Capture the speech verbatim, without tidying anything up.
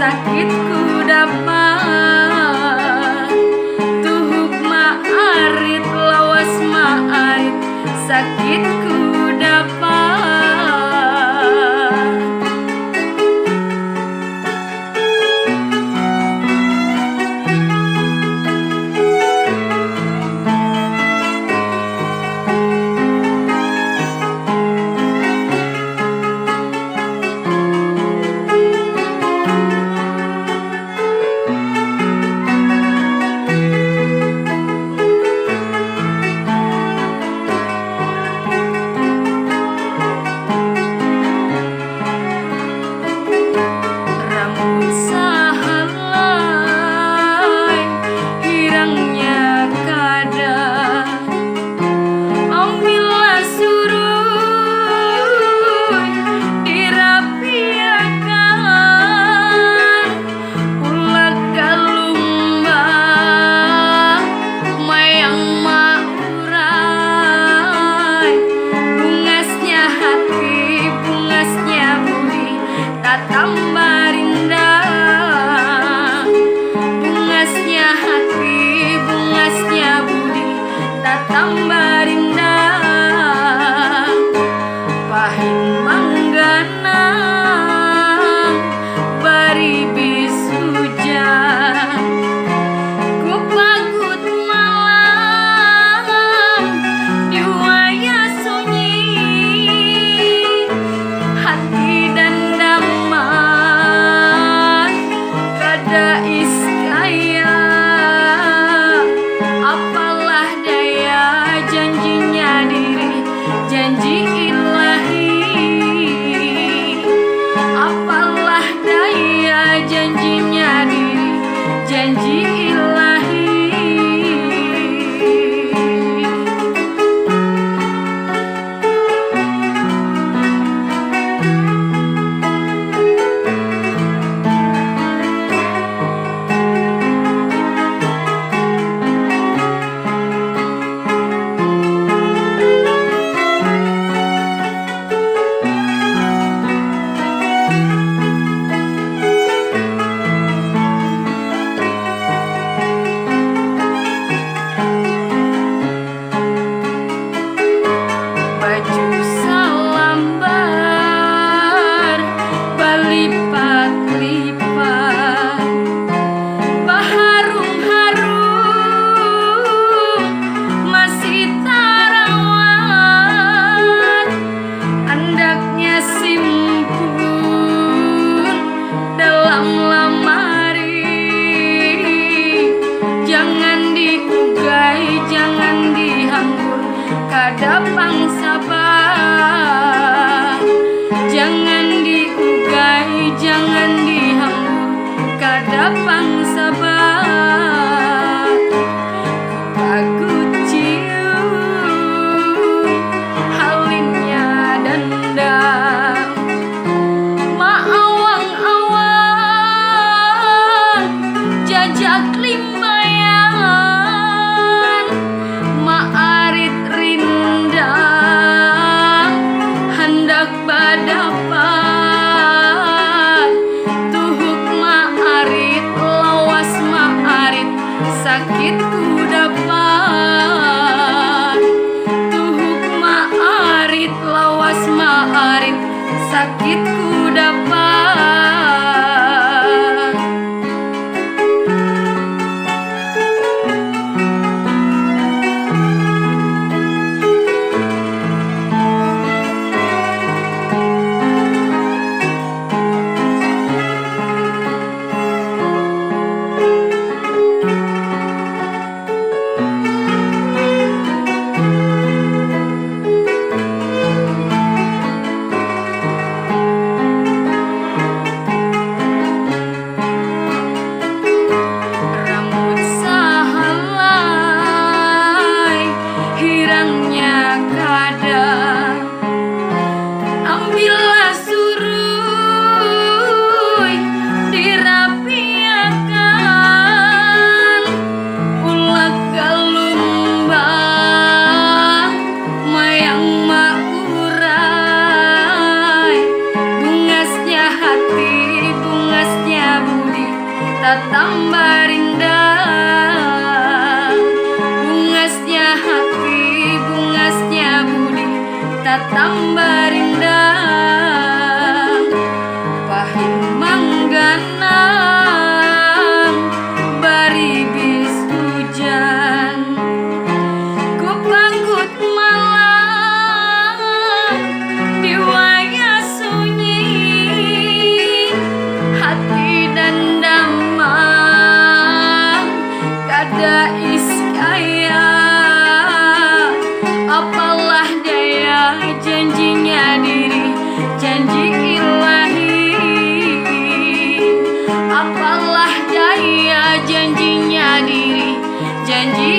sakitku dapat. Tuhuk maarit, lawas maarit, sakitku dapat. Rambut sahalai, hirangnya kada. Ambillah suruh dirapiakan, ulat galumba mayang maurai. Bungasnya hati, bungasnya budi, tatamba rindang. Bungasnya hati, bungasnya budi, tatamba rindang. Pahing mangganang, baribis hujan. Kupagut malam di wayah sunyi, hati dandaman kada iskaya. Apalah daya janjinya diri, janji ilahi. Apalah daya janjinya diri, janji ilahi. Baju salambar balipat-lipat, baharum-harum masih tarawat. Andaknya simpun dalam lamari, jangan diugai, jangan dihambur, kada pang sabar. Jangan diugai, jangan dihambur, kada pang sabar. Pagut cium halinnya dandang, maawang-awang jajak limbayan, maarit rindang handak badapat. Tuhuk maarit, lawas Tatamba rindang, bungasnya hati, bungasnya budi, tatamba rindang. Pahing mangganang, baribis hujan, kupanggut malam di wayah sunyi, hati dandamang kada iskaya. Apalah daya janjinya diri, janji ilahi. Apalah daya janjinya diri, janji